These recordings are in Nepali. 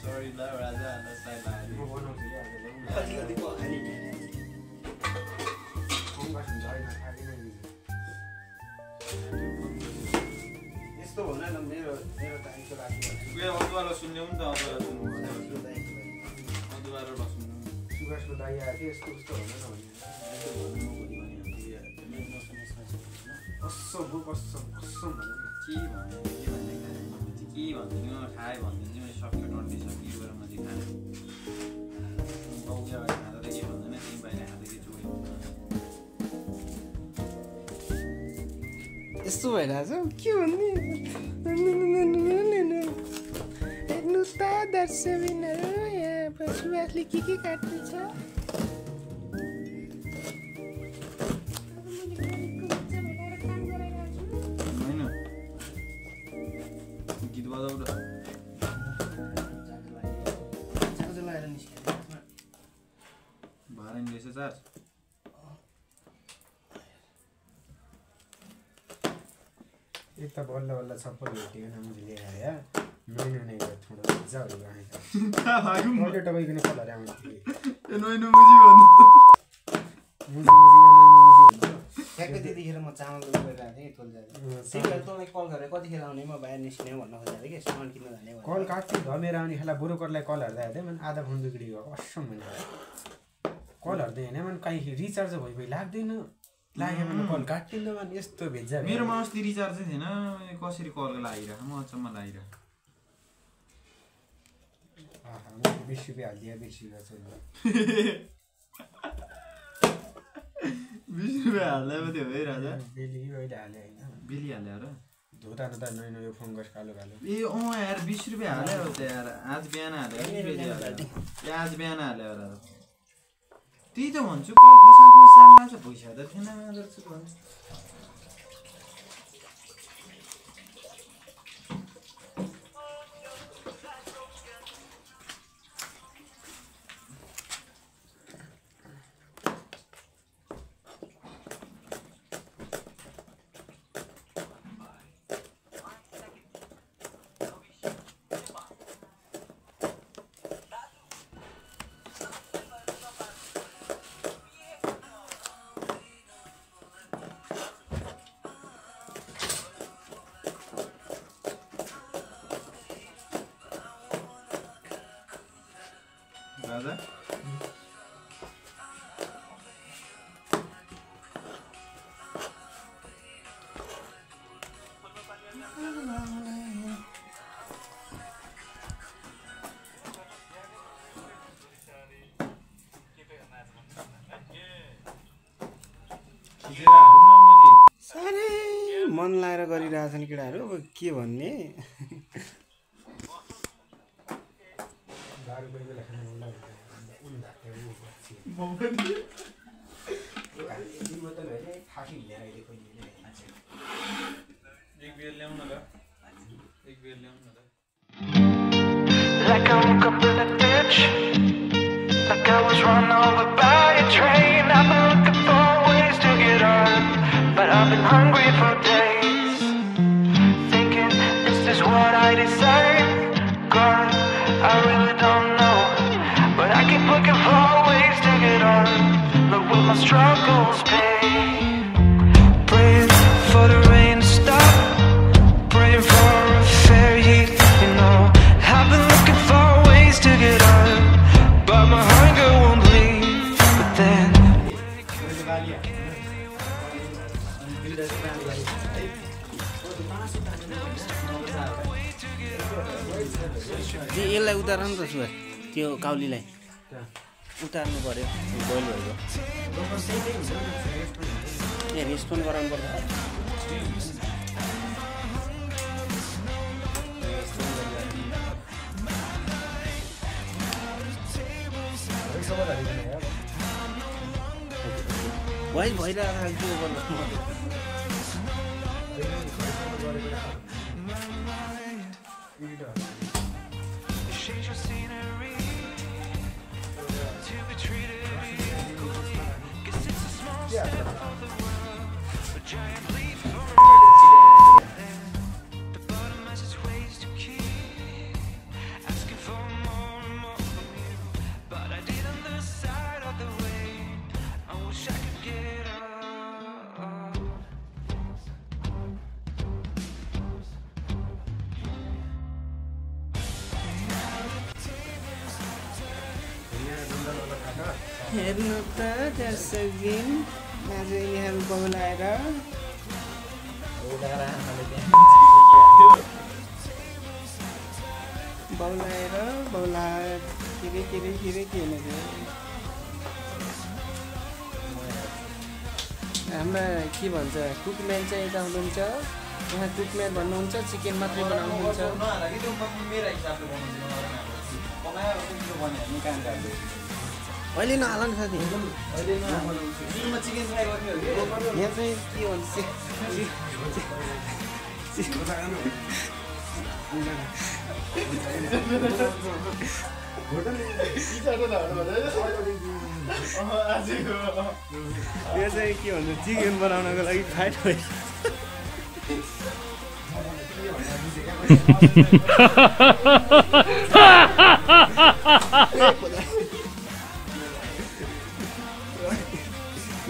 Sorry, la Raja, understand that. यस्तो हुन न मेरो दाइको लागि अदुवालाई सुन्ने पनि त अदुवालाई सुन्नु सुभाषको दाइ आएको थियो यस्तो उस्तो हुन न कसम कसम कसम के भन्दिनु खाए भन्दिनु मैले सक्यो नर्टी सक्यो गरेर मैले खाने बाउले खाँदा त के भन्दैन त्यही बाहिर खाँदा के चोरी यस्तो भइरहेछ के भन्ने हेर्नु त दर्शकबिनहरू यहाँ सुभाषले के काट्दैछ गीत बजाउ र भारेन रहेछ चार्ज एक त बल्ल बल्ल छप्पर भेटियो न मुझे लिएर आया नैनो नै थोडा मजा हो रहेछ मैले तपाईको कलर आउँछ ए नैनो मुजी भन्नु मुजी नैनो मुजी ठ्याक्कै त्यतिखेर म चामल गइरहेको थिएँ तोल जाँदै सिधै तँलाई कल गरेर कतिखेर आउने म बाहिर निस्किने भन्न खोजेको कि सामान किन्न जाने कल काट्छु घमेर आउने खेला ब्रोकरलाई कल हेर्दा हेर्दै मैले आधा फोन बिग्रियो असम भने कल हेर्दै होइन मैले कहीँ रिचार्ज भइ लाग्दैन लाग्यो भने कल काट्दिनँ भने यस्तो भेज्जा मेरोमा अस्ति रिचार्जै थिएन कसरी कल लागिरहेको म अचम्म लागिरहेको 20 रुपियाँ हालिदिए 20 रुपियाँ चल्छ 20 रुपियाँ हाल्दा पो त्यो है राजा बेली अहिले हाले होइन बेली हाल्यो र धोता त नैनो यो फङ्गस कालो कालो ए यार 20 रुपियाँ हाल्यो त यार आज बिहान हाल्यो आज बिहान हाल्यो र त्यही त भन्छु कल फसाफस जान लाग्छ पैसा त थिएन गर्छु भन्छु राजा साह्रै मन लाएर गरिरहेछन् केटाहरू अब के भन्ने Like I woke up in a ditch, like I was run over by a train. I've been looking for ways to get on, but I've been hungry for days. Thinking, is this what I deserve? God, I really don't know, but I keep looking for ways to get on. Look what my struggles pay. Praying for the rain to stop, praying for a fair heat, you know. I've been looking for ways to get on, but my hunger won't leave. But then यसलाई उतार न त सुभाष त्यो काउलीलाई उतार्नु पर्यो बोइल भएको ए रेस्पन्ड गराउनु पर्छ भइरहेको हेर्नु त दर्शकबिन आज यिनीहरू बौलाएर के भनेको हाम्रा के भन्छ कुकम्यान चाहिँ यता हुनुहुन्छ यहाँ कुकम्यान भन्नुहुन्छ चिकन मात्रै बनाउनुहुन्छ अहिले नहाल नि साथी यहाँ चाहिँ के भन्छ यो चाहिँ के भन्छ चिकन बनाउनको लागि फाइट भयो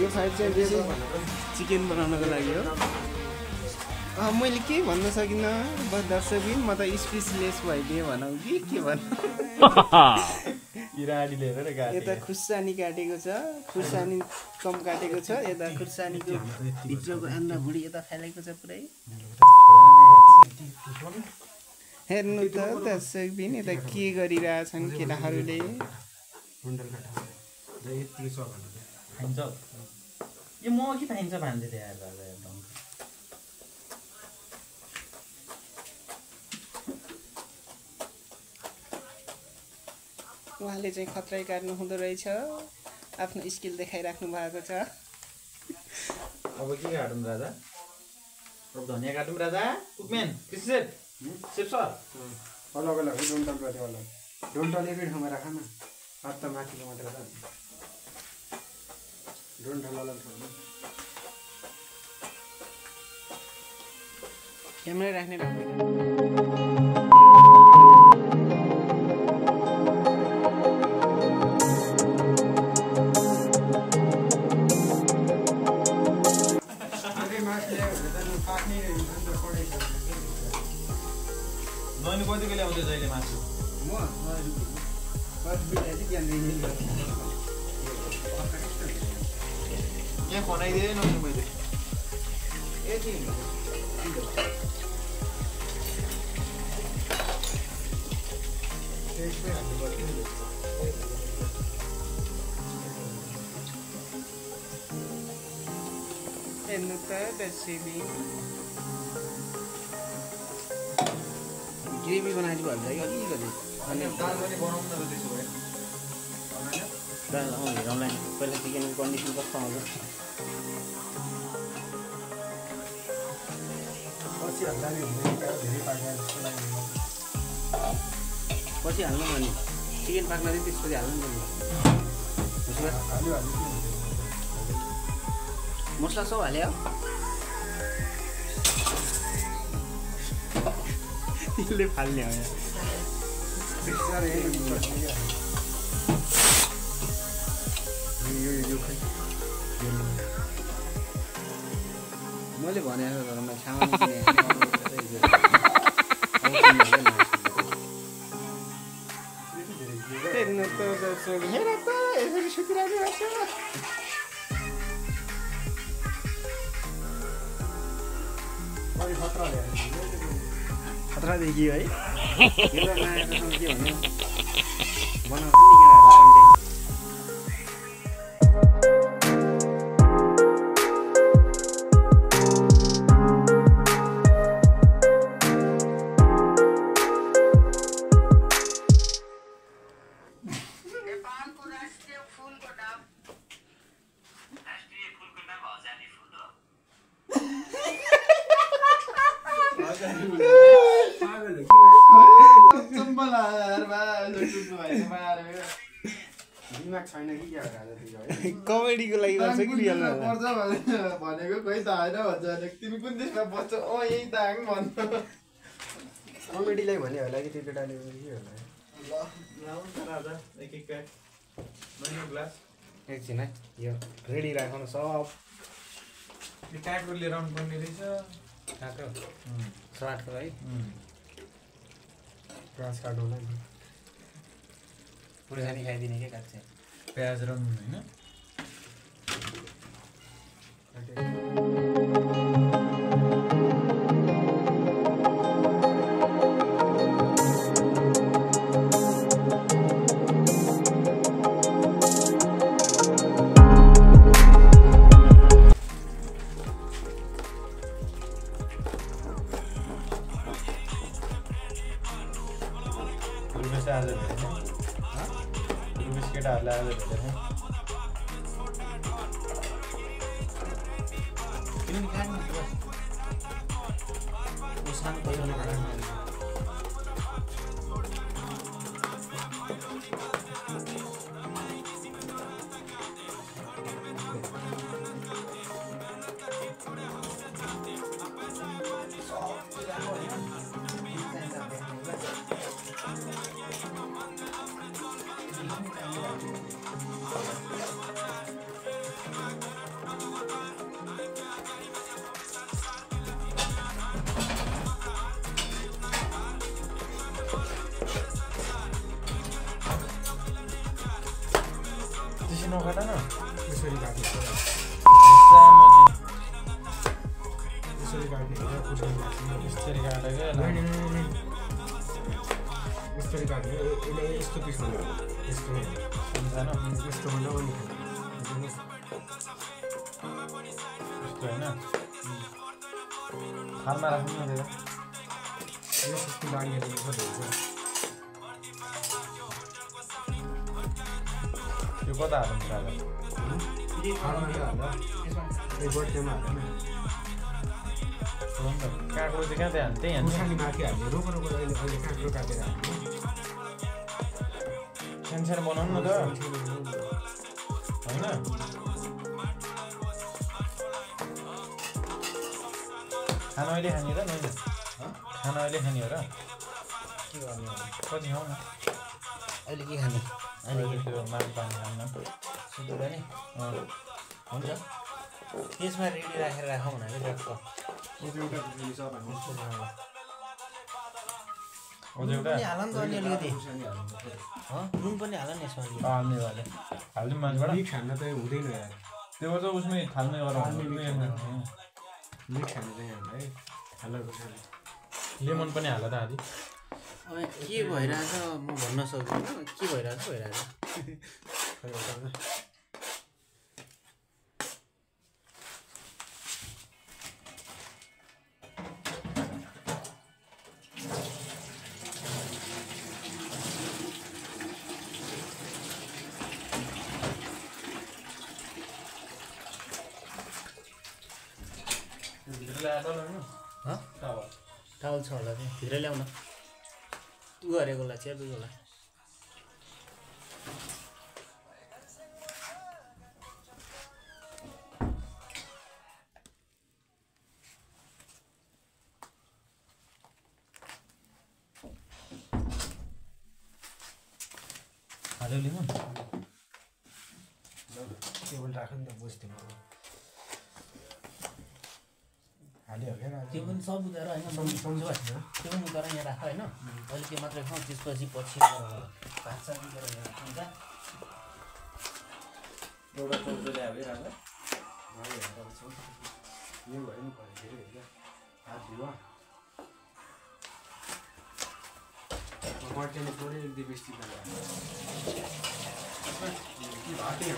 यो फाइट चाहिँ चिकन बनाउनको लागि हो मैले केही भन्न सकिनँ बस दर्शकबिन म त स्पिचलेस भइदिएँ भनौँ कि के भन्नु यता खुर्सानी काटेको छ खुर्सानी कम काटेको छ यता खुर्सानीको भित्रको आन्दा भुँडी यता फैलाएको छ पुरै हेर्नु त दर्शकबिन यता के गरिरहेछन् केटाहरूले यो म के पाइन्छ भन्दै थिएँ यार दादा एकदम उहाँले चाहिँ खत्रै काट्नु हुँदो रहेछ आफ्नो स्किल देखाइराख्नु भएको छ अब के काटौँ राजा अब धनियाँ काटौँ राजा कुकम्यान सेफ सर अलग अलग डोन्टल गऱ्यो अलग डोन्टल एकै ठाउँमा राख न हात त माथिको मात्र राख डोन्टल अलग ठाउँमा क्यामेरा राख्ने नैनी कतिको ल्याउँछ जहिले मासु यहाँ खनाइदिएँ नैनी मैले हेर्नु त दर्शकबिन ग्रेभी बनाएर भन्छ कि अलिकति दाल पनि बनाउँ न त त्यसो भए दाल हेरौँला पहिला चिकनको कन्डिसन कस्तो आउँछ पछि हाल्दा नि हुँदैन धेरै पाक्दा जस्तो लाग्यो पछि हाल्नु भने चिकन पाक्न चाहिँ त्यसपछि हाल्नु नि मसला सब हाल्यो त्यसले फाल्ने हो मैले भनेको तर म हेर्नु त हेर त यसरी सुतिरहेको छ खतरा देखियो है के भन्नु बनाउँछ नि केटाहरू कमेडीको लागि गर्छ कि रियल पर्छ भनेको खोइ त होइन भन्छ तिमी कुन देशमा बस्छौ यही दाङ भन्छ कमेडीलाई भने होला कि त्यो केटाले के होला ल लाउँ त राजा एक एक प्याक नयाँ ग्लास एकछिन है यो रेडी राख्नु सब यो काँक्रो लिएर आउनु पर्ने रहेछ काँक्रो सलादको है प्याज काटौँला नि खुर्सानी खाइदिने के काट्छ प्याज र नुन हैन बिस्किटहरुलाई आज भेटेछ किन काट्नु बस उसान पहिले काट्नु नखाटा न यसरी काट्नु पर्यो यसरी काट्ने हो उसरी काट्ने यसरी काटेको यसरी काट्ने यसले यस्तो पिस गर्नु यस्तो सम्झान यस्तो भन्दा पनि यस्तो हैन थालमा राख्नु न त्यो यस्तो बाँडेर कस्तो हुन्छ यो कता हाल्नु पर्छ काँक्रो चाहिँ कहाँ हाल्नु त्यही हाल्नु माथि हाल्ने रोको अहिले काँक्रो काटेर हाल्ने सानो बनाउनु न त होइन खाना अहिले खाने र मैले खाना अहिले खाने हो र के गर्ने कति खाउँ न अहिले के खाने अहिले त्यो माग पानी खान्न सुधुरा नि हुन्छ त्यसमा रेडी राखेर राखौँ भने टक्क हाल नि त अनि अलिकति नुन पनि हाल नि यसमा हाल्ने वाले हालिदिउँ मान्छेबाट मिक्स हाल्न त हुँदैन यार त्यो चाहिँ उसमै थाल्ने गरेर मिक्स हाल्नु चाहिँ है लेमन पनि हाल त आदि अब के भइरहेछ म भन्न सक्दिनँ के भइरहेछ टावल छ होला त्यहाँ भित्र ल्याउन उ गरेकोलाई चियाबुकोलाई हाल्यो लिनु टेबल राख्नु नि त बुझ्थ्यो हाल्यो त्यो पनि सब उतार होइन त्यो पनि उतार यहाँ राख होइन अहिले त्यो मात्रै खाउँ त्यसपछि पछि भात सात गरेर राखौँ त एउटा चौधो ल्यायो है राख्दा यो भयो नि धेरै हात धुवा मर्केले पुरै एक दुई बेस्ती भातै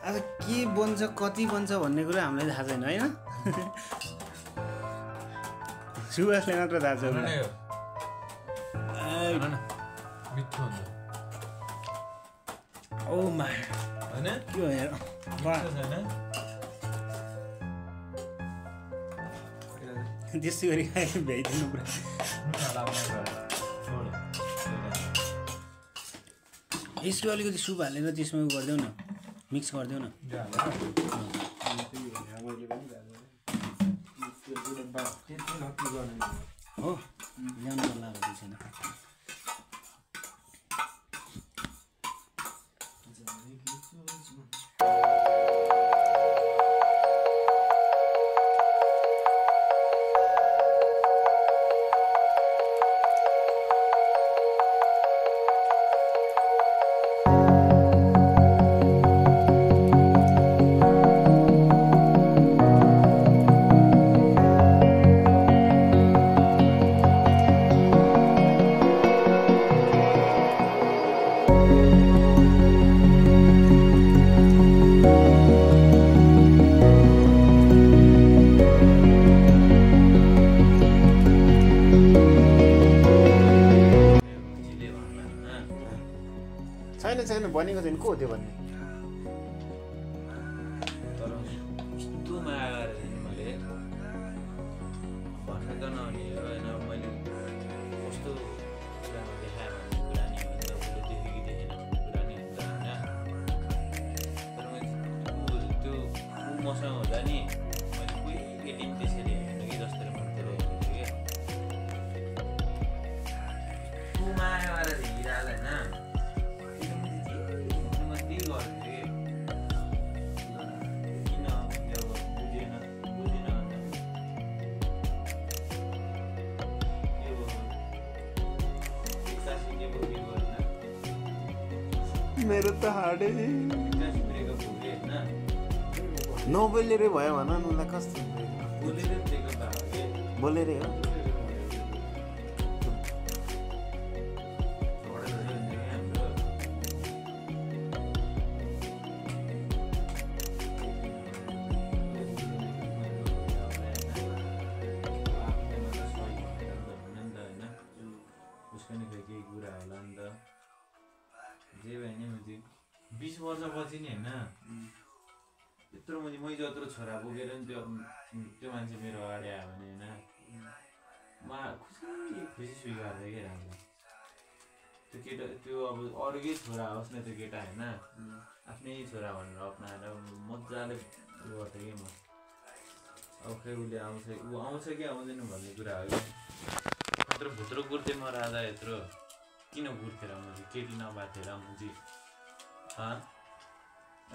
आज के बन्छ कति बन्छ भन्ने कुरा हामीलाई थाहा छैन होइन सुवासले मात्र थाहा छ मिठो हुन्छ ओ मा हैन के हो यार वाह त्यस्तै गरी खायो भ्याइदिनु पुरा यसको अलिकति सुप हालेर त्यसमा उयो गरिदेऊ न मिक्स गरिदेऊ न हो ल्याउनु पर्ला अब छैन छैन भनेको छैन को हो त्यो भन्ने तर यस्तो माया गरेर नि मैले भन्नु त नहुने हो होइन मैले कस्तो कुरामा देखाएँ भन्ने कुरा नि हुन्छ उसले देखेँ कि देखेन भन्ने कुरा नि हुन्छ होइन तर मैले त्यो मसँग हुँदा नि मैले कोही केटी त्यसरी हेर्नु कि जस्तो भन्थेर हेर्नु कि तँ माया गरेर हिँडिरहेको होइन मेरो त हाडे नबोलेरै भयो भन न उसलाई कस्तो बोलेरै हो जे भयो नि मैले 20 वर्षपछि नि होइन यत्रो मैले जत्रो छोरा बोकेर नि त्यो मान्छे मेरो अगाडि आयो भने होइन म खुसी स्वीकार्दै के राम्रो त्यो केटा त्यो अब अरूकै छोरा होस् न त्यो केटा होइन आफ्नै छोरा भनेर अपनाएर मजाले उयो गर्थेँ कि म अब खै उसले आउँछ ऊ आउँछ कि आउँदैन भन्ने कुरा हो कि यत्रो भुत्रो कुर्थे म राजा यत्रो किन गुर्थेर म चाहिँ केटी नपाथेर म चाहिँ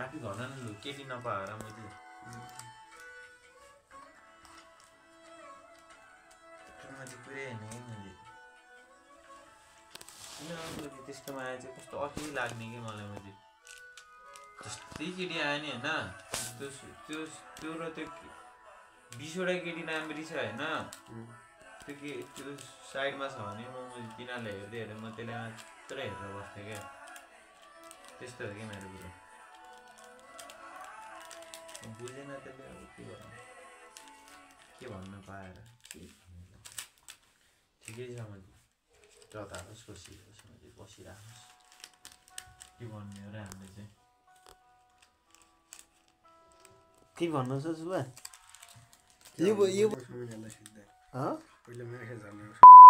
आफै घन न लु केटी नपाएर म चाहिँ पुरै होइन कि मैले किन त्यसको माया चाहिँ कस्तो अति लाग्ने कि मलाई म चाहिँ जस्तै केटी आयो नि होइन त्यो र त्यो 20वटा केटी राम्री छ होइन त्यो साइडमा छ भने म तिनीहरूले हेर्दै हेरेँ म त्यसलाई मात्र हेरेर बस्थेँ क्या त्यस्तो हो कि मेरो कुरो बुझेन त्यसले अब के भन्नु पाएर ठिकै छ म जता होस् खुसी होस् म चाहिँ बसिराखोस् के भन्ने हो र हामीले चाहिँ के भन्नु छ सुबा यो पहिला मेरो